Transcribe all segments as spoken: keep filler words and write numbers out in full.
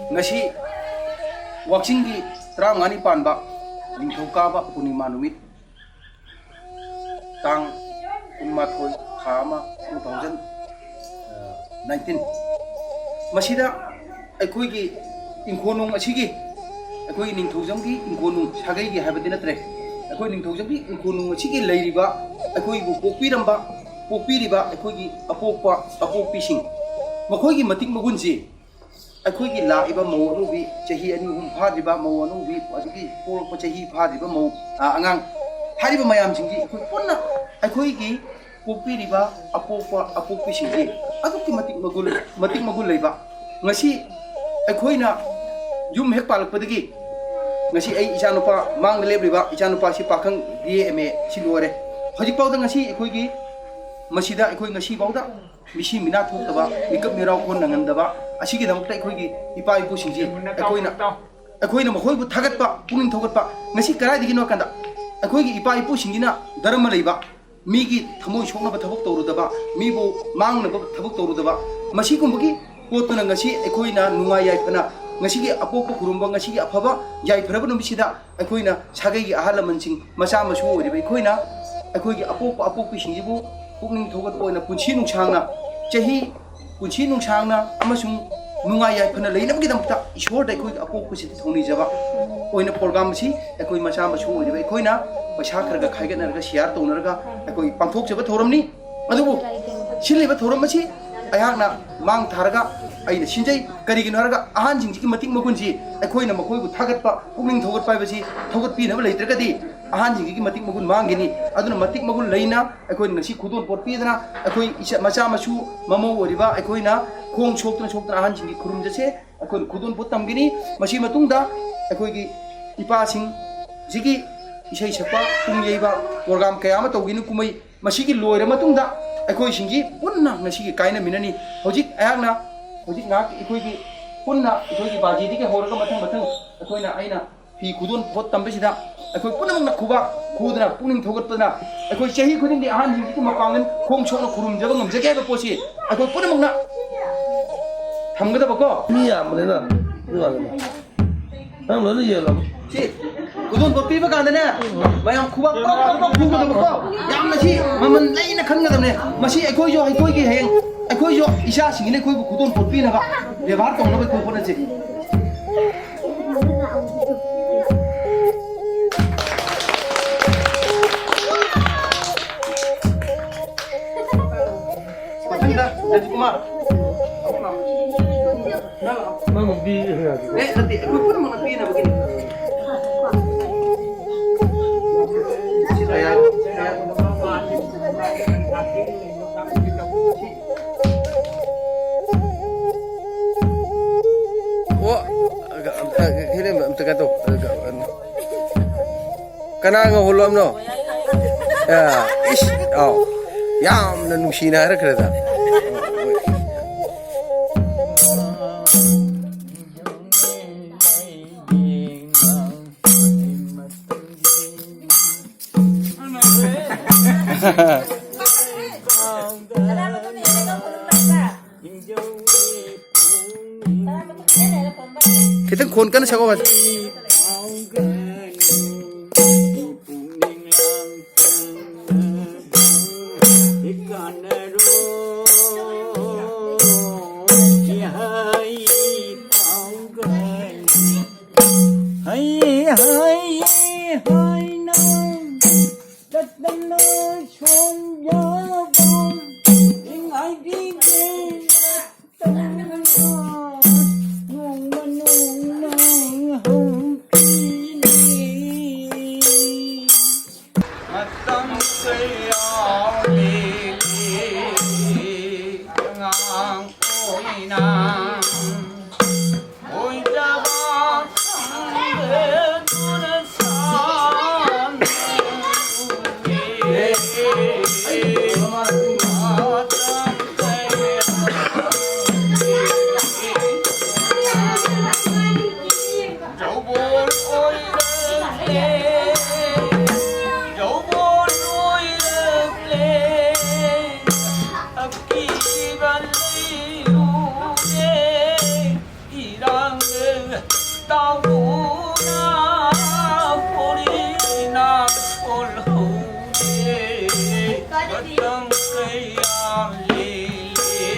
ꯉꯁꯤ ꯋꯥꯛꯆꯤꯡꯒꯤ ꯇꯔꯥꯃꯉꯥꯅꯤ ꯄꯥꯟꯕ ꯅꯤꯡꯊꯧꯀꯥꯕ ꯄꯨꯔꯅꯤꯃꯥ ꯅꯨꯃꯤꯠ, ꯇꯥꯡ ꯀꯨꯟꯃꯥꯊꯣꯏ, ꯊꯥ ꯑꯃ, two thousand nineteen, ꯃꯁꯤꯗ ꯑꯩꯈꯣꯏꯒꯤ ꯏꯪꯈꯣꯜꯅꯨꯡ ꯑꯁꯤꯒꯤ, ꯑꯩꯈꯣꯏꯒꯤ ꯅꯤꯡꯊꯧꯖꯝꯒꯤ ꯏꯪꯈꯣꯜꯅꯨꯡ, ꯁꯥꯒꯩꯒꯤ ꯍꯥꯏꯕꯗꯤ ꯅꯠꯇ꯭ꯔꯦ, ꯑꯩꯈꯣꯏ ꯅꯤꯡꯊꯧꯖꯝꯒꯤ ꯏꯪꯈꯣꯜꯅꯨꯡ ꯑꯁꯤꯒꯤ ꯂꯩꯔꯤꯕ, ꯑꯩꯈꯣꯏꯕꯨ ꯄꯣꯛꯄꯤꯔꯝꯕ, ꯄꯣꯛꯄꯤꯔꯤꯕ ꯑꯩꯈꯣꯏꯒꯤ ꯑꯄꯣꯛꯄ ꯑꯄꯣꯛꯄꯤꯁꯤꯡ, ꯃꯈꯣꯏꯒꯤ ꯃꯇꯤꯛ ꯃꯒꯨꯟꯁꯤ ꯑꯩꯈꯣꯏꯒꯤ ꯂꯥꯛꯏꯕ ꯃꯧ ꯑꯅꯧꯕꯤ, ꯆꯍꯤ ꯑꯅꯤ ꯑꯍꯨꯝ ꯐꯥꯗ꯭ꯔꯤꯕ ꯃꯧ ꯑꯅꯧꯕꯤ, ꯑꯗꯒꯤ ꯄꯣꯛꯂꯛꯄ ꯆꯍꯤ ꯐꯥꯗ꯭ꯔꯤꯕ ꯃꯧ, ꯑ, ꯑꯉꯥꯡ, ꯍꯥꯏꯔꯤꯕ ꯃꯌꯥꯝꯁꯤꯡꯁꯤ ꯑꯩꯈꯣꯏ ꯄꯨꯟꯅ ꯑꯩꯈꯣꯏꯒꯤ ꯄꯣꯛꯄꯤꯔꯤꯕ ꯑꯄꯣꯛꯄ ꯑꯄꯣꯛꯄꯤꯁꯤꯡꯁꯤ ꯑꯗꯨꯛꯀꯤ ꯃꯇꯤꯛ ꯃꯒꯨꯟ, ꯃꯇꯤꯛ ꯃꯒꯨꯟ ꯂꯩꯕ꯫ ꯉꯁꯤ ꯑꯩꯈꯣꯏꯅ ꯌꯨꯝ ꯍꯦꯛ ꯄꯥꯜꯂꯛꯄꯗꯒꯤ, ꯉꯁꯤ ꯑꯩ ꯏꯆꯥꯅꯨꯄꯥ, ꯃꯥꯡꯗ ꯂꯦꯞꯂꯤꯕ ꯏꯆꯥꯅꯨꯄꯥꯁꯤ ꯄꯥꯈꯪ B A M A ꯁꯤ ꯂꯣꯏꯔꯦ꯫ ꯍꯧꯖꯤꯛꯐꯥꯎꯗ ꯉꯁꯤ ꯑꯩꯈꯣꯏꯒꯤ ꯃꯁꯤꯗ ꯑꯩꯈꯣꯏ ꯉꯁꯤꯐꯥꯎꯗ ꯃꯤꯁꯤ ꯃꯤꯅꯥ ꯊꯣꯛꯇꯕ, ꯃꯤꯀꯞ ꯃꯤꯔꯥꯎ ꯀꯣꯟꯅ ꯉꯝꯗꯕ, ꯑꯁꯤꯒꯤꯗꯃꯛꯇ ꯑꯩꯈꯣꯏꯒꯤ ꯏꯄꯥ ꯏꯄꯨꯁꯤꯡꯁꯤ ꯑꯩꯈꯣꯏꯅ, ꯑꯩꯈꯣꯏꯅ ꯃꯈꯣꯏꯕꯨ ꯊꯥꯒꯠꯄ, ꯄꯨꯛꯅꯤꯡ ꯊꯧꯒꯠꯄ꯫ ꯉꯁꯤ ꯀꯗꯥꯏꯗꯒꯤꯅꯣ ꯍꯥꯏ ꯀꯥꯟꯗ, ꯑꯩꯈꯣꯏꯒꯤ ꯏꯄꯥ ꯏꯄꯨꯁꯤꯡꯁꯤꯅ ꯙꯔꯃ ꯂꯩꯕ, ꯃꯤꯒꯤ ꯊꯃꯣꯏ ꯁꯣꯛꯅꯕ ꯊꯕꯛ ꯇꯧꯔꯨꯗꯕ, ꯃꯤꯕꯨ ꯃꯥꯡꯅꯕ ꯊꯕꯛ ꯇꯧꯔꯨꯗꯕ, ꯃꯁꯤꯒꯨꯝꯕꯒꯤ ꯄꯣꯠꯇꯨꯅ ꯉꯁꯤ ꯑꯩꯈꯣꯏꯅ ꯅꯨꯡꯉꯥꯏ ꯌꯥꯏꯐꯅ ꯉꯁꯤꯒꯤ ꯑꯄꯣꯛꯄ ꯈꯨꯔꯨꯝꯕ, ꯉꯁꯤꯒꯤ ꯑꯐꯕ ꯌꯥꯏꯐꯔꯕ ꯅꯨꯃꯤꯠꯁꯤꯗ ꯑꯩꯈꯣꯏꯅ ꯁꯥꯒꯩꯒꯤ ꯑꯍꯜ ꯂꯃꯟꯁꯤꯡ, ꯃꯆꯥ ꯃꯁꯨ ꯑꯣꯏꯔꯤꯕ ꯑꯩꯈꯣꯏꯅ ꯑꯩꯈꯣꯏꯒꯤ ꯑꯄꯣꯛꯄ ꯑꯄꯣꯛꯄꯤꯁꯤꯡꯁꯤꯕꯨ ꯄꯨꯛꯅꯤꯡ ꯊꯧꯒꯠꯄ ꯑꯣꯏꯅ ꯄꯨꯟꯁꯤ ꯅꯨꯡꯁꯥꯡꯅ, ꯆꯍꯤ, ꯄꯨꯟꯁꯤ ꯅꯨꯡꯁꯥꯡꯅ ꯑꯃꯁꯨꯡ ꯅꯨꯡꯉꯥꯏ ꯌꯥꯏꯐꯅ ꯂꯩꯅꯕꯒꯤꯗꯃꯛꯇ ꯏꯁꯣꯔꯗ ꯑꯩꯈꯣꯏꯒꯤ ꯑꯄꯣꯛꯄꯁꯤꯗ ꯊꯧꯅꯤꯖꯕ ꯑꯣꯏꯅ ꯄ꯭ꯔꯣꯒ꯭ꯔꯥꯝ ꯑꯁꯤ ꯑꯩꯈꯣꯏ ꯃꯆꯥ ꯃꯁꯨ ꯑꯣꯏꯔꯤꯕ ꯑꯩꯈꯣꯏꯅ ꯄꯩꯁꯥ ꯈꯔ ꯈꯔ ꯈꯥꯏꯒꯠꯅꯔꯒ, ꯁꯤꯌꯥꯔ ꯇꯧꯅꯔꯒ ꯑꯩꯈꯣꯏ ꯄꯥꯡꯊꯣꯛꯆꯕ ꯊꯧꯔꯝꯅꯤ꯫ ꯑꯗꯨꯕꯨ ꯁꯤꯜꯂꯤꯕ ꯊꯧꯔꯝ ꯑꯁꯤ ꯑꯩꯍꯥꯛꯅ ꯃꯥꯡ ꯊꯥꯔꯒ ꯑꯩꯅ ꯁꯤꯟꯖꯩ꯫ ꯀꯔꯤꯒꯤꯅꯣ ꯍꯥꯏꯔꯒ, ꯑꯍꯟꯁꯤꯡꯁꯤꯒꯤ ꯃꯇꯤꯛ ꯃꯒꯨꯟꯁꯤ ꯑꯩꯈꯣꯏꯅ ꯃꯈꯣꯏꯕꯨ ꯊꯥꯒꯠꯄ, ꯄꯨꯛꯅꯤꯡ ꯊꯧꯒꯠꯄ ꯍꯥꯏꯕꯁꯤ, ꯊꯧꯒꯠꯄꯤꯅꯕ ꯂꯩꯇ꯭ꯔꯒꯗꯤ ꯑꯍꯟꯁꯤꯡꯁꯤꯒꯤ ꯃꯇꯤꯛ ꯃꯒꯨꯟ ꯃꯥꯡꯒꯅꯤ꯫ ꯑꯗꯨꯅ ꯃꯇꯤꯛ ꯃꯒꯨꯟ ꯂꯩꯅ ꯑꯩꯈꯣꯏꯅ ꯉꯁꯤ ꯈꯨꯗꯣꯜ ꯄꯣꯠ ꯄꯤꯗꯅ, ꯑꯩꯈꯣꯏ ꯏꯆꯥ, ꯃꯆꯥ ꯃꯁꯨ ꯃꯃꯧ ꯑꯣꯏꯔꯤꯕ ꯑꯩꯈꯣꯏꯅ ꯈꯣꯡ ꯁꯣꯛꯇꯅ ꯁꯣꯛꯇꯅ ꯑꯍꯟꯁꯤꯡꯒꯤ ꯈꯨꯔꯨꯝꯖꯁꯦ꯫ ꯑꯩꯈꯣꯏꯅ ꯈꯨꯗꯣꯜ ꯄꯣꯠ ꯇꯝꯒꯅꯤ꯫ ꯃꯁꯤ ꯃꯇꯨꯡꯗ ꯑꯩꯈꯣꯏꯒꯤ ꯏꯄꯥꯁꯤꯡꯁꯤꯒꯤ ꯏꯁꯩ ꯁꯛꯄ, ꯄꯨꯡ ꯌꯩꯕ ꯄ꯭ꯔꯣꯒ꯭ꯔꯥꯝ ꯀꯌꯥ ꯑꯃ ꯇꯧꯒꯅꯤ꯫ ꯀꯨꯝꯍꯩ ꯃꯁꯤꯒꯤ ꯂꯣꯏꯔ ꯃꯇꯨꯡꯗ ꯑꯩꯈꯣꯏꯁꯤꯡꯒꯤ ꯄꯨꯟꯅ ꯉꯁꯤꯒꯤ ꯀꯥꯏꯅꯃꯤꯟꯅꯅꯤ꯫ ꯍꯧꯖꯤꯛ ꯑꯩꯍꯥꯛꯅ, ꯍꯧꯖꯤꯛ ꯉꯥꯏꯍꯥꯛ ꯑꯩꯈꯣꯏꯒꯤ ꯄꯨꯟꯅ, ꯑꯩꯈꯣꯏꯒꯤ ꯕꯥꯖꯤꯗꯒꯤ ꯍꯧꯔꯒ ꯃꯊꯪ ꯃꯊꯪ ꯑꯩꯈꯣꯏꯅ, ꯑꯩꯅ ꯐꯤ ꯈꯨꯗꯣꯜ ꯄꯣꯠ ꯇꯝꯕꯁꯤꯗ ꯑꯩꯈꯣꯏ ꯄꯨꯝꯅꯃꯛꯅ ꯈꯨꯕꯥꯛ ꯈꯨꯗꯅ, ꯄꯨꯛꯅꯤꯡ ꯊꯧꯒꯠꯇꯅ, ꯑꯩꯈꯣꯏ ꯆꯍꯤ ꯈꯨꯗꯤꯡꯒꯤ ꯑꯍꯟꯁꯤꯡꯁꯤꯒꯤ ꯃꯄꯥꯡꯒꯜ ꯈꯣꯡ ꯁꯣꯛꯅ ꯈꯨꯔꯨꯝꯖꯕ ꯉꯝꯖꯒꯦ ꯍꯥꯏꯕ ꯄꯣꯠꯁꯤ ꯑꯩꯈꯣꯏ ꯄꯨꯝꯅꯃꯛꯅ ꯊꯝꯒꯗꯕꯀꯣ꯫ ꯃꯤ ꯌꯥꯝꯕꯅꯤꯅ꯫ ꯑꯗꯨ ꯋꯥꯗꯅꯤ꯫ ꯅꯪ ꯂꯣꯏꯅ ꯌꯦꯜꯂꯣ꯫ ꯁꯤ ꯈꯨꯗꯣꯜꯄꯣꯠ ꯄꯤꯕ ꯀꯥꯟꯗꯅꯦ, ꯃꯌꯥꯝ ꯈꯨꯕꯥꯛ ꯀꯥꯎ ꯀꯥꯎ ꯀꯥꯎ ꯈꯨꯒꯗꯕꯀꯣ꯫ ꯌꯥꯝꯅ ꯁꯤ ꯃꯃꯜ ꯂꯩꯅ ꯈꯟꯒꯗꯕꯅꯦ꯫ ꯃꯁꯤ ꯑꯩꯈꯣꯏꯁꯨ, ꯑꯩꯈꯣꯏꯒꯤ ꯍꯌꯦꯡ ꯑꯩꯈꯣꯏꯁꯨ ꯏꯆꯥꯁꯤꯡꯁꯤꯅ ꯑꯩꯈꯣꯏꯕꯨ ꯈꯨꯗꯣꯜꯄꯣꯠ ꯄꯤꯅꯕ, ꯕꯦꯕꯥꯔ ꯇꯧꯅꯕ ꯑꯩꯈꯣꯏ ꯍꯣꯠꯅꯁꯤ꯫ ꯃꯊꯪꯗ ꯔꯥꯖꯀꯨꯃꯥꯔ꯫ ꯅꯪ ꯄꯤ-, ꯑꯦ, ꯅꯠꯇꯦ, ꯑꯩꯈꯣꯏ ꯄꯨꯝꯅꯃꯛꯅ ꯄꯤꯅꯕꯒꯤꯅꯤ꯫ ꯁꯤ ꯇꯌꯥꯔ, ꯇꯌꯥꯔ꯫ ꯑꯣ, ꯑꯝꯇ, ꯍꯦꯂꯦꯟ, ꯑꯝꯇ ꯀꯩꯅꯣ ꯇꯧ꯫ ꯀꯅꯥ ꯉꯧꯍꯜꯂꯣ ꯍꯥꯏꯕꯅꯣ? ꯑꯦ, ꯏꯁ, ꯑꯥꯎ꯫ ꯌꯥꯝꯅ ꯅꯨꯡꯁꯤꯅ ꯍꯥꯏꯔꯛꯈ꯭ꯔꯦꯗ꯫ ꯈꯤꯇꯪ ꯈꯣꯟ ꯀꯟꯅ ꯁꯛꯑꯣ꯫ ꯍꯩ ꯍꯩ ꯍꯩꯅꯧ ꯇꯠꯇꯅ ꯁꯣꯟꯖꯕ ꯏꯪ ꯍꯥꯏꯕꯤꯒꯦ ꯅꯣꯡꯃ ꯅꯣꯡꯃ ꯍꯧꯈꯤꯅꯤ꯫ ꯃꯇꯝ ꯀꯌꯥ ꯂꯦꯜꯂꯤ ꯑꯉꯥꯡ ꯑꯣꯏꯅ꯫ ꯇꯥꯎꯗꯨꯅ ꯄꯣꯔꯤꯅ ꯁꯣꯜꯍꯧꯔꯦ꯫ ꯃꯇꯝ ꯀꯌꯥ ꯂꯦꯜꯂꯦ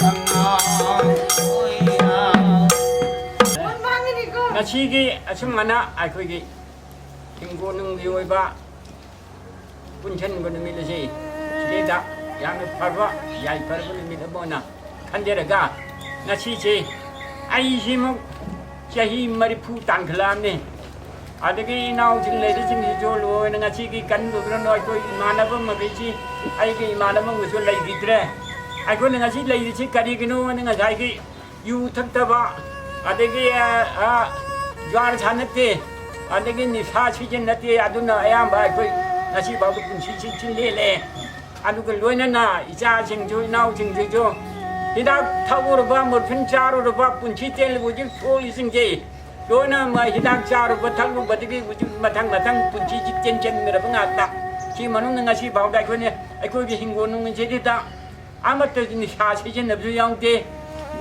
ꯑꯉꯥꯡ ꯑꯣꯏꯅ꯫ ꯉꯁꯤꯒꯤ ꯑꯁꯨꯝ ꯍꯥꯏꯅ ꯑꯩꯈꯣꯏꯒꯤ ꯍꯤꯡꯒꯣꯜꯅꯨꯡꯒꯤ ꯑꯣꯏꯕ ꯄꯨꯟꯁꯤꯟꯕ ꯅꯨꯃꯤꯠ ꯑꯁꯤ ꯁꯤꯗꯩꯗ ꯌꯥꯝꯅ ꯐꯕ, ꯌꯥꯏꯐꯔꯕ ꯅꯨꯃꯤꯠ ꯑꯃ ꯑꯣꯏꯅ ꯈꯟꯖꯔꯒ, ꯉꯁꯤꯁꯦ ꯑꯩꯁꯤꯃꯨꯛ ꯆꯍꯤ ꯃꯔꯤꯐꯨ ꯇꯥꯟꯈꯠꯂꯛꯑꯕꯅꯤ꯫ ꯑꯗꯒꯤ ꯏꯅꯥꯎꯁꯤꯡ ꯂꯩꯔꯤꯁꯤꯡꯁꯤꯁꯨ ꯂꯣꯏꯅ ꯉꯁꯤꯒꯤ ꯀꯟꯕꯗꯨꯅ ꯑꯩꯈꯣꯏ ꯏꯃꯥꯟꯅꯕ ꯃꯈꯩꯁꯤ, ꯑꯩꯒꯤ ꯏꯃꯥꯟꯅꯕ ꯑꯃꯁꯨ ꯂꯩꯈꯤꯗ꯭ꯔꯦ꯫ ꯑꯩꯈꯣꯏꯅ ꯉꯁꯤ ꯂꯩꯔꯤꯁꯤ ꯀꯔꯤꯒꯤꯅꯣ ꯍꯥꯏꯅ ꯉꯁꯥꯏꯒꯤ ꯌꯨ ꯊꯛꯇꯕ, ꯑꯗꯒꯤ, ꯑ, ꯑ, ꯖꯨꯋꯥꯔ ꯁꯥꯟꯅꯗꯦ, ꯑꯗꯒꯤ ꯅꯤꯁꯥ ꯁꯤꯖꯤꯟꯅꯗꯦ, ꯑꯗꯨꯅ ꯑꯌꯥꯝꯕ ꯑꯩꯈꯣꯏ ꯉꯁꯤ ꯐꯥꯎꯕ ꯄꯨꯟꯁꯤꯁꯤ ꯁꯤ ꯂꯦꯜꯂꯦ꯫ ꯑꯗꯨꯒ ꯂꯣꯏꯅꯅ ꯏꯆꯥꯁꯤꯡꯁꯨ, ꯏꯅꯥꯎꯁꯤꯡꯁꯤꯁꯨ ꯍꯤꯗꯥꯛ ꯊꯛꯎꯔꯕ, ꯃꯣꯔꯐꯤꯟ ꯆꯥꯔꯨꯔꯕ, ꯄꯨꯟꯁꯤ ꯇꯦꯜꯂꯤꯕ ꯍꯧꯖꯤꯛ ꯁꯣꯛꯂꯤꯁꯤꯡꯁꯦ ꯂꯣꯏꯅ ꯃ-, ꯍꯤꯗꯥꯛ ꯆꯥꯔꯨꯕ, ꯊꯛꯂꯨꯕꯗꯒꯤ ꯍꯧꯖꯤꯛ ꯃꯊꯪ ꯃꯊꯪ ꯄꯨꯟꯁꯤꯁꯤ ꯇꯦꯟꯁꯤꯟꯈ꯭ꯔꯕ ꯉꯥꯛꯇ꯫ ꯁꯤ ꯃꯅꯨꯡꯗ ꯉꯁꯤ ꯐꯥꯎꯗ ꯑꯩꯈꯣꯏꯅ, ꯑꯩꯈꯣꯏꯒꯤ ꯍꯤꯡꯒꯣꯜ ꯅꯨꯡꯁꯤꯗ ꯑꯃꯠꯇ ꯅꯤꯁꯥ ꯁꯤꯖꯤꯟꯅꯕꯁꯨ ꯌꯥꯎꯗꯦ,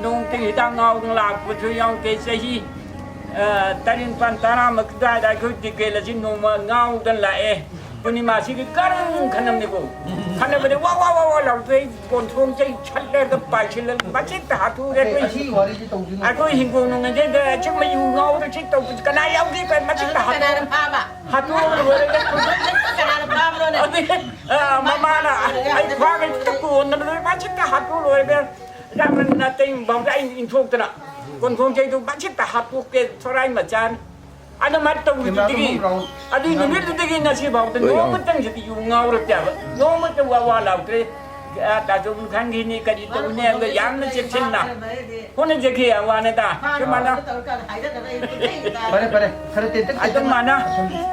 ꯅꯣꯡꯃꯇ ꯍꯤꯗꯥꯛ ꯉꯥꯎꯗꯅ ꯂꯥꯛꯄꯁꯨ ꯌꯥꯎꯗꯦ꯫ ꯆꯍꯤ, ꯑ, ꯇꯔꯦꯠ, ꯅꯤꯄꯥꯟ, ꯇꯔꯥꯃꯨꯛ ꯑꯗꯨꯋꯥꯏꯗ ꯑꯩꯈꯣꯏ ꯇꯤꯀꯦꯜ ꯑꯁꯤ ꯅꯣꯡꯃ ꯉꯥꯎꯗꯅ ꯂꯥꯛꯑꯦ꯫ ꯄꯨꯔꯅꯤꯃꯥꯁꯤꯒꯤ ꯀꯔꯝ ꯈꯟꯅꯕꯅꯤꯀꯣ? ꯈꯟꯅꯕꯗꯤ ꯋꯥ, ꯋꯥ, ꯋꯥ, ꯋꯥ ꯂꯥꯎꯗꯣꯏ, ꯀꯣꯟꯊꯣꯡꯁꯦ ꯁꯠꯂꯒ ꯄꯥꯏꯁꯤꯜꯂꯒ ꯃꯁꯤꯠꯇ ꯍꯥꯠꯇꯣꯛꯑꯦ ꯑꯩꯈꯣꯏ꯫ ꯑꯁꯤꯒꯤ ꯋꯥꯔꯤꯁꯦ ꯇꯧꯗ꯭ꯔꯤꯉꯩ ꯑꯩꯈꯣꯏ ꯍꯤꯡꯒꯣꯜ ꯅꯨꯡ ꯑꯁꯤꯗ ꯑꯁꯨꯝ ꯃꯌꯨ ꯉꯥꯎꯗꯅ ꯁꯤ ꯇꯧꯕꯁꯤ ꯀꯅꯥ ꯌꯥꯎꯒꯦ? ꯑꯩꯈꯣꯏ ꯃꯁꯤꯠꯇ ꯍꯥꯠꯇꯣꯛꯑꯦ꯫ ꯀꯅꯥꯅ ꯐꯥꯕ? ꯍꯥꯠꯇꯣꯛꯑꯒ ꯂꯣꯏꯔꯦ꯫ ꯀꯅꯥꯅ ꯐꯥꯕꯅꯣꯅꯦ? ꯑꯗꯨꯗꯤ, ꯑ, ꯃꯃꯥꯅ ꯑꯩ ꯈ꯭ꯋꯥꯡꯒ ꯍꯦꯛꯇ ꯀꯣꯟꯗꯅ ꯂꯣꯏꯔꯦ, ꯃꯁꯤꯠꯇ ꯍꯥꯠꯇꯣꯛ ꯂꯣꯏꯔꯦ꯫ ꯌꯥꯝꯅ ꯅꯥꯇꯩ ꯐꯥꯎꯗ ꯑꯩ ꯏꯟꯊꯣꯛꯇꯅ ꯀꯣꯟꯊꯣꯡ ꯆꯩꯗꯨ ꯃꯁꯤꯠꯇ ꯍꯥꯠꯇꯣꯛꯀꯦ, ꯊꯣꯔꯥꯏ ꯃꯆꯥꯅꯤ꯫ ꯑꯗꯨꯃꯥꯏꯅ ꯇꯧꯕꯗꯨꯗꯒꯤ, ꯀꯦꯃꯦꯔꯥꯗꯣ ꯑꯗꯨꯒꯤ ꯃꯨꯛ ꯔꯥꯎꯟ ꯅꯨꯃꯤꯠꯇꯨꯗꯒꯤ ꯉꯁꯤ ꯐꯥꯎꯗ ꯍꯣꯏ, ꯌꯥꯎ꯫ ꯅꯣꯡꯃꯇꯪꯁꯤꯗꯤ ꯌꯨ ꯉꯥꯎꯔꯛꯇꯦꯕ, ꯅꯣꯡꯃꯇ ꯋꯥ ꯋꯥ ꯂꯥꯎꯗ꯭ꯔꯦ꯫ ꯑ, ꯇꯥꯆꯧꯕꯅ ꯈꯪꯈꯤꯅꯤ ꯀꯔꯤ ꯇꯧꯅꯤ ꯍꯥꯏꯕꯗ ꯌꯥꯝꯅ ꯆꯦꯛꯁꯤꯟꯅ ꯍꯣꯠꯅꯖꯈꯤ ꯋꯥꯅꯤꯗ꯫ ꯁꯨꯃꯥꯏꯅ ꯐꯔꯦ, ꯐꯔꯦ, ꯈꯔ ꯇꯦꯟꯇꯛ, ꯇꯦꯟꯇꯛꯅ ꯑꯗꯨꯃꯥꯏꯅ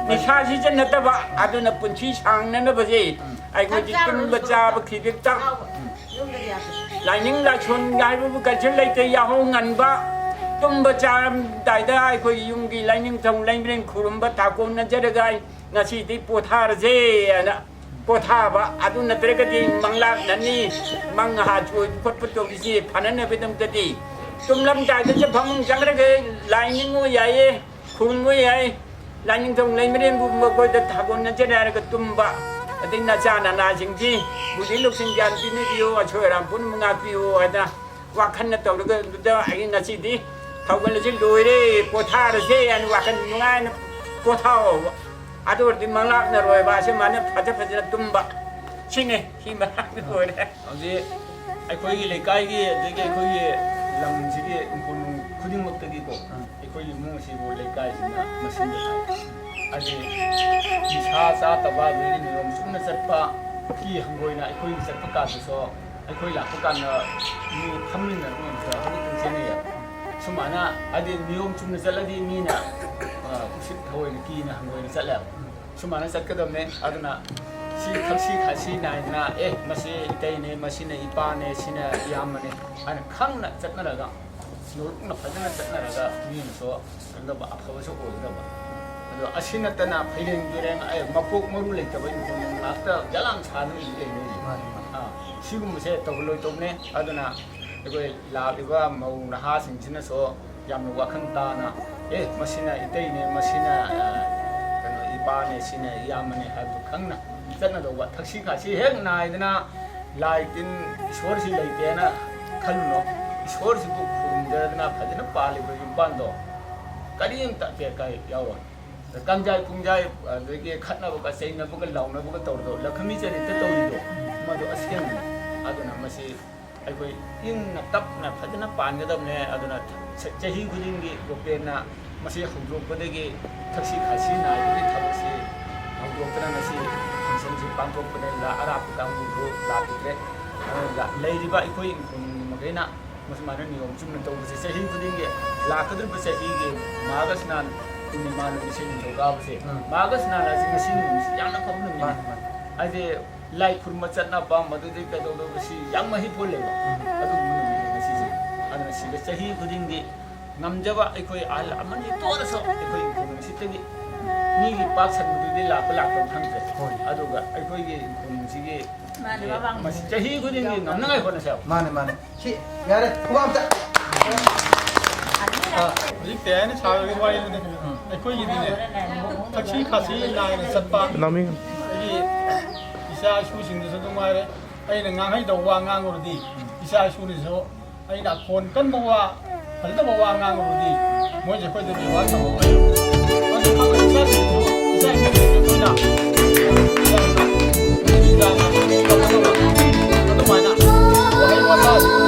ꯅꯤꯁꯥ ꯁꯤꯖꯤꯟꯅꯗꯕ, ꯑꯗꯨꯅ ꯄꯨꯟꯁꯤ ꯁꯥꯡꯅꯅꯕꯁꯦ ꯑꯩꯈꯣꯏꯗꯤ ꯇꯨꯝꯕ ꯆꯥꯕ ꯈꯤꯕꯤꯛꯇ ꯂꯥꯏꯅꯤꯡ ꯂꯥꯏꯁꯣꯟ ꯍꯥꯏꯕꯕꯨ ꯀꯩꯁꯨ ꯂꯩꯇꯦ꯫ ꯌꯥꯍꯧ ꯉꯟꯕ, ꯇꯨꯝꯕ ꯆꯥꯔꯝꯗꯥꯏꯗ ꯑꯩꯈꯣꯏꯒꯤ ꯌꯨꯝꯒꯤ ꯂꯥꯏꯅꯤꯡꯊꯧ ꯂꯩꯃꯔꯦꯟ ꯈꯨꯔꯨꯝꯕ ꯊꯥꯀꯣꯟꯅꯖꯔꯒ ꯑꯩ ꯉꯁꯤꯗꯤ ꯄꯣꯊꯥꯔꯁꯦ ꯍꯥꯏꯅ ꯄꯣꯊꯥꯕ꯫ ꯑꯗꯨ ꯅꯠꯇ꯭ꯔꯒꯗꯤ ꯃꯪꯂꯥꯛꯅꯅꯤ, ꯃꯪ ꯍꯥ ꯆꯣꯏꯕ ꯈꯣꯠꯄ ꯇꯧꯔꯤꯁꯤ ꯐꯅꯅꯕꯒꯤꯗꯃꯛꯇꯗꯤ ꯇꯨꯝꯂꯝꯗꯥꯏꯗꯁꯨ ꯐꯃꯨꯡ ꯆꯪꯈ꯭ꯔꯒ ꯂꯥꯏ ꯅꯤꯡꯉꯨ ꯌꯥꯏꯌꯦ, ꯈꯨꯔꯨꯝꯕ ꯌꯥꯏ꯫ ꯂꯥꯏꯅꯤꯡꯊꯧ ꯂꯩꯃꯔꯦꯟꯕꯒꯨꯝꯕ ꯑꯩꯈꯣꯏꯗ ꯊꯥꯒꯣꯟꯅꯖꯔꯦ ꯍꯥꯏꯔꯒ ꯇꯨꯝꯕ꯫ ꯑꯗꯩ ꯅꯆꯥ ꯅꯅꯥꯁꯤꯡꯁꯤ ꯕꯨꯙꯤ ꯂꯧꯁꯤꯡ ꯒ꯭ꯌꯥꯟ ꯄꯤꯅꯕꯤꯌꯨ, ꯑꯁꯣꯏ ꯑꯔꯥꯟ ꯄꯨꯝꯅꯃꯛ ꯉꯥꯛꯄꯤꯌꯨ ꯍꯥꯏꯅ ꯋꯥꯈꯜꯅ ꯇꯧꯔꯒ ꯑꯗꯨꯗ ꯑꯩ ꯉꯁꯤꯗꯤ ꯊꯧꯒꯜ ꯑꯁꯤ ꯂꯣꯏꯔꯦ, ꯄꯣꯊꯥꯔꯁꯦ ꯍꯥꯏꯅ ꯋꯥꯈꯜ ꯅꯨꯡꯉꯥꯏꯅ ꯄꯣꯊꯥꯑꯣꯕ꯫ ꯑꯗꯨ ꯑꯣꯏꯔꯗꯤ ꯃꯪꯂꯥꯛꯅꯔꯣꯏꯕ꯫ ꯑꯁꯨꯃꯥꯏꯅ ꯐꯖ ꯐꯖꯅ ꯇꯨꯝꯕ꯫ ꯁꯤꯅꯦ, ꯁꯤ ꯃꯇꯥꯡꯗ ꯂꯣꯏꯔꯦ꯫ ꯍꯧꯖꯤꯛ ꯑꯩꯈꯣꯏꯒꯤ ꯂꯩꯀꯥꯏꯒꯤ ꯑꯗꯒꯤ ꯑꯩꯈꯣꯏꯒꯤ ꯂꯝꯁꯤꯒꯤ ꯏꯪꯈꯣꯜ ꯈꯨꯗꯤꯡꯃꯛꯇꯒꯤꯀꯣ, ꯑꯩꯈꯣꯏꯒꯤ ꯏꯃꯨꯡ ꯑꯁꯤꯕꯨ ꯂꯩꯀꯥꯏꯁꯤꯅ ꯃꯁꯤꯡꯗ ꯊꯥꯏ꯫ ꯍꯥꯏꯗꯤ ꯅꯤꯁꯥ ꯆꯥꯗꯕ, ꯑꯗꯒꯤ ꯅꯤꯌꯣꯝ ꯆꯨꯝꯅ ꯆꯠꯄ, ꯀꯤ ꯍꯪꯒꯣꯏꯅ ꯑꯩꯈꯣꯏꯒꯤ ꯆꯠꯄ ꯀꯥꯟꯗꯁꯨ, ꯑꯩꯈꯣꯏ ꯂꯥꯛꯄ ꯀꯥꯟꯗ ꯃꯤ ꯐꯝꯃꯤꯟꯅꯔꯒ ꯍꯧꯒꯠꯇꯅ ꯆꯦꯟꯅꯩꯌꯦ꯫ ꯁꯨꯃꯥꯏꯅ ꯍꯥꯏꯗꯤ ꯅꯤꯌꯣꯝ ꯆꯨꯝꯅ ꯆꯠꯂꯗꯤ ꯃꯤꯅ, ꯑ, ꯎꯁꯤꯠ ꯊꯑꯣꯏꯅ ꯀꯤꯅ ꯍꯪꯒꯣꯏꯅ ꯆꯠꯂꯦꯕ꯫ ꯁꯨꯃꯥꯏꯅ ꯆꯠꯀꯗꯕꯅꯦ꯫ ꯑꯗꯨꯅ ꯁꯤ ꯊꯛꯁꯤ ꯈꯥꯁꯤ ꯅꯥꯏꯗꯅ, "ꯑꯦ, ꯃꯁꯤ ꯏꯇꯩꯅꯦ, ꯃꯁꯤꯅ ꯏꯄꯥꯅꯦ, ꯁꯤꯅ ꯏꯌꯥꯝꯕꯅꯦ" ꯍꯥꯏꯅ ꯈꯪꯅ ꯆꯠꯅꯔꯒ, ꯅꯣꯂꯨꯛꯅ ꯐꯖꯅ ꯆꯠꯅꯔꯒ ꯃꯤꯅꯁꯨ ꯀꯩꯅꯣ ꯇꯧꯕ, ꯑꯐꯕꯁꯨ ꯑꯣꯏꯒꯗꯕ꯫ ꯑꯗꯣ ꯑꯁꯤ ꯅꯠꯇꯅ ꯐꯩꯔꯦꯡ ꯇꯨꯔꯦꯡ, ꯑꯦ, ꯃꯀꯣꯛ ꯃꯔꯨ ꯂꯩꯇꯕ ꯏꯪꯈꯣꯜ ꯅꯨꯡ ꯉꯥꯛꯇ ꯌꯥꯂꯥꯡ ꯁꯥꯗꯅ ꯏ ꯂꯩꯅꯩ꯫ ꯃꯥꯅꯤ, ꯃꯥꯅꯤ꯫ ꯑꯥ, ꯁꯤꯒꯨꯝꯕꯁꯦ ꯇꯧꯍꯜꯂꯣꯏꯗꯧꯕꯅꯦ꯫ ꯑꯗꯨꯅ ꯑꯩꯈꯣꯏ ꯂꯥꯛꯂꯤꯕ ꯃꯧ ꯅꯍꯥꯁꯤꯡꯁꯤꯅꯁꯨ ꯌꯥꯝꯅ ꯋꯥꯈꯜ ꯇꯥꯅ, "ꯑꯦ, ꯃꯁꯤꯅ ꯏꯇꯩꯅꯦ, ꯃꯁꯤꯅ, ꯑ, ꯀꯩꯅꯣ, ꯏꯄꯥꯅꯦ, ꯁꯤꯅ ꯏꯌꯥꯝꯕꯅꯦ" ꯍꯥꯏꯕꯗꯨ ꯈꯪꯅ ꯆꯠꯅꯗꯧꯕ꯫ ꯊꯛꯁꯤ ꯈꯥꯁꯤ ꯍꯦꯛ ꯅꯥꯏꯗꯅ ꯂꯥꯏ ꯇꯤꯟ ꯏꯁꯣꯔꯁꯤ ꯂꯩꯇꯦꯅ ꯈꯜꯂꯨꯅꯣ꯫ ꯏꯁꯣꯔꯁꯤꯕꯨ ꯈꯨꯔꯨꯝꯖꯗꯅ ꯐꯖꯅ ꯄꯥꯜꯂꯤꯕ ꯌꯨꯝꯕꯥꯟꯗꯣ ꯀꯔꯤꯝꯇ ꯑꯇꯦꯛ ꯑꯀꯥꯏ ꯌꯥꯎꯔꯣꯏ꯫ ꯀꯪꯖꯥꯏ ꯄꯨꯡꯖꯥꯏ, ꯑꯗꯒꯤ ꯈꯠꯅꯕꯒ ꯆꯩꯅꯕꯒ ꯂꯥꯎꯅꯕꯒ ꯇꯧꯔꯗꯣ, ꯂꯛꯈꯃꯤ ꯆꯔꯤꯠꯇ ꯇꯧꯔꯤꯗꯣ, ꯃꯗꯨ ꯑꯁꯦꯡꯕꯅꯤ꯫ ꯑꯗꯨꯅ ꯃꯁꯤ ꯑꯩꯈꯣꯏ ꯏꯪꯅ ꯇꯞꯅ ꯐꯖꯅ ꯄꯥꯟꯒꯗꯕꯅꯦ꯫ ꯑꯗꯨꯅ ꯆ-, ꯆꯍꯤ ꯈꯨꯗꯤꯡꯒꯤ ꯒꯣꯄꯦꯟꯅ ꯃꯁꯤ ꯍꯧꯗꯣꯛꯄꯗꯒꯤ ꯊꯛꯁꯤ ꯈꯥꯁꯤ ꯅꯥꯏꯕꯒꯤ ꯊꯕꯛꯁꯤ ꯍꯧꯗꯣꯛꯇꯅ ꯉꯁꯤ functionꯁꯤ ꯄꯥꯡꯊꯣꯛꯄꯗ ꯂꯥ-, ꯑꯔꯥꯞꯄ ꯀꯥꯡꯕꯨꯗꯨ ꯂꯥꯛꯈꯤꯗ꯭ꯔꯦ꯫ ꯑꯗꯨꯅ ꯂꯩꯔꯤꯕ ꯑꯩꯈꯣꯏ ꯏꯪꯈꯣꯜ ꯃꯈꯩꯅ ꯃꯁꯨꯃꯥꯏꯅ ꯅꯤꯌꯣꯝ ꯆꯨꯝꯅ ꯇꯧꯕꯁꯦ ꯆꯍꯤ ꯈꯨꯗꯤꯡꯒꯤ, ꯂꯥꯛꯀꯗꯧꯔꯤꯕ ꯆꯍꯤꯒꯤ ꯃꯥꯒ ꯁꯅꯥꯟ ꯄꯨꯔꯅꯤꯃꯥ ꯅꯨꯃꯤꯠꯁꯦ ꯅꯤꯡꯊꯧꯀꯥꯕꯁꯦ, ꯎꯝ꯫ ꯃꯥꯒ ꯁꯅꯥꯟ ꯍꯥꯏꯁꯦ ꯉꯁꯤ ꯅꯨꯃꯤꯠꯁꯦ ꯌꯥꯝꯅ ꯐꯕ ꯅꯨꯃꯤꯠꯅꯤ꯫ ꯃꯥꯅꯤ, ꯃꯥꯅꯤ꯫ ꯍꯥꯏꯗꯤ ꯂꯥꯏ ꯈꯨꯔꯨꯝꯕ ꯆꯠꯅꯕ, ꯃꯗꯨꯗꯒꯤ ꯀꯩꯗꯧꯗꯧꯕꯁꯤ ꯌꯥꯝ ꯃꯍꯩ ꯄꯣꯜꯂꯦꯕ꯫ ꯎꯝ꯫ ꯑꯗꯨꯒꯨꯝꯕ ꯅꯨꯃꯤꯠꯅꯤ ꯉꯁꯤꯁꯦ꯫ ꯑꯗꯨꯅ ꯁꯤꯗ ꯆꯍꯤ ꯈꯨꯗꯤꯡꯒꯤ ꯉꯝꯖꯕ ꯑꯩꯈꯣꯏ ꯑꯍꯜ ꯑꯃꯅꯤ ꯇꯣꯛꯑꯁꯨ ꯑꯩꯈꯣꯏ ꯏꯪꯈꯣꯜ ꯅꯨꯡꯁꯤꯠꯇꯒꯤ ꯃꯤꯒꯤ ꯄꯥꯛ ꯁꯟꯕꯗꯨꯗꯤ ꯂꯥꯛꯄ ꯂꯥꯛꯇꯕ ꯈꯪꯗ꯭ꯔꯦ꯫ ꯍꯣꯏ꯫ ꯑꯗꯨꯒ ꯑꯩꯈꯣꯏꯒꯤ ꯏꯪꯈꯣꯜ ꯅꯨꯡꯁꯤꯒꯤ ꯃꯥꯅꯦ, ꯃꯃꯥꯡ ꯃꯁꯤ ꯆꯍꯤ ꯈꯨꯗꯤꯡꯒꯤ ꯉꯝꯅꯉꯥꯏ ꯍꯣꯠꯅꯁꯦꯕ꯫ ꯃꯥꯅꯦ, ꯃꯥꯅꯦ꯫ ꯁꯤ ꯌꯥꯔꯦ, ꯈꯨꯕꯥꯛ ꯑꯝꯇ꯫ ꯍꯧꯖꯤꯛꯇꯤ ꯑꯩꯅ ꯁꯥꯕꯒꯤ ꯋꯥꯔꯤꯗꯨꯅꯤ꯫ ꯑꯩꯈꯣꯏꯒꯤꯗꯤꯅꯦ, ꯊꯛꯁꯤ ꯈꯥꯁꯤ ꯅꯥꯏꯅ ꯆꯠꯄ꯫ ꯂꯥꯎꯃꯤ꯫ ꯑꯩꯒꯤ ꯏꯆꯥ ꯏꯁꯨꯁꯤꯡꯗꯁꯨ ꯑꯗꯨꯝ ꯍꯥꯏꯔꯦ, ꯑꯩꯅ ꯉꯥꯡꯍꯩꯗꯕ ꯋꯥ ꯉꯥꯡꯉꯨꯔꯗꯤ ꯏꯆꯥ ꯏꯁꯨꯅꯁꯨ, ꯑꯩꯅ ꯑꯈꯣꯟ ꯀꯟꯕ ꯋꯥ, ꯐꯖꯗꯕ ꯋꯥ ꯉꯥꯡꯉꯨꯔꯗꯤ ꯃꯣꯏꯁꯦ ꯑꯩꯈꯣꯏꯗ ꯕꯦꯕꯥꯔ ꯇꯧꯔꯛꯑꯣꯏ꯫ ꯑꯗꯨ ꯈꯪꯉꯒ ꯏꯆꯥꯁꯤꯡꯁꯨ, ꯏꯆꯥ ꯏꯁꯨꯁꯤꯡꯁꯨ ꯑꯩꯈꯣꯏꯅ ꯑꯗꯨꯃꯥꯏꯅ ꯋꯥꯍꯩ ꯋꯥꯇꯥꯁꯤꯡ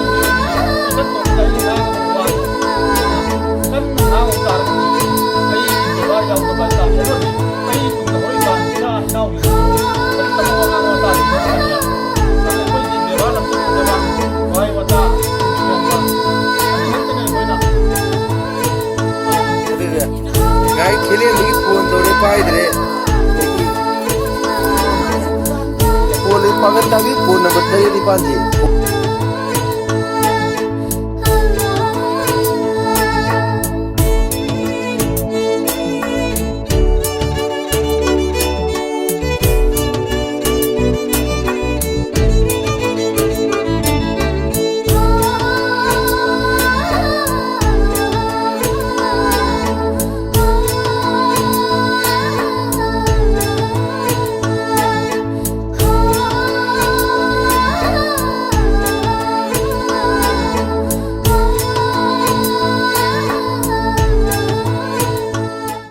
ꯀꯟꯅ ꯉꯥꯡꯕ ꯇꯥꯔꯒꯗꯤ ꯑꯩ ꯕꯦꯕꯥꯔ ꯌꯥꯎꯗꯕ ꯍꯥꯏꯇꯥꯔꯦ꯫ ꯑꯩ ꯇꯨꯡꯗ ꯍꯧꯔꯛꯏꯕ ꯏꯆꯥ ꯏꯅꯥꯎꯁꯤꯡ ꯐꯖꯗꯕ ꯋꯥ ꯉꯥꯡꯕ ꯇꯥꯔꯒꯗꯤ ꯑꯩꯈꯣꯏꯒꯤ ꯕꯦꯕꯥꯔ ꯂꯝꯆꯠ ꯐꯖꯕ ꯋꯥꯍꯩ ꯋꯥꯇꯥ ꯁꯦꯡꯕ ꯑꯗꯨ ꯈꯛꯇꯅꯦ ꯑꯩꯈꯣꯏꯅ ꯑꯗꯨꯗꯤ ꯉꯥꯏ ꯊꯦꯂꯦꯟꯗꯒꯤ ꯐꯣꯟ ꯇꯧꯔꯦ, ꯄꯥꯏꯗ꯭ꯔꯦ꯫ ꯑꯗꯒꯤ ꯐꯣꯟꯗꯤ ꯄꯥꯡꯒꯟ ꯇꯥꯕꯤ ꯐꯣꯟ ꯅꯝꯕꯔ ꯇꯔꯦꯠ ꯅꯤꯄꯥꯟꯁꯤ꯫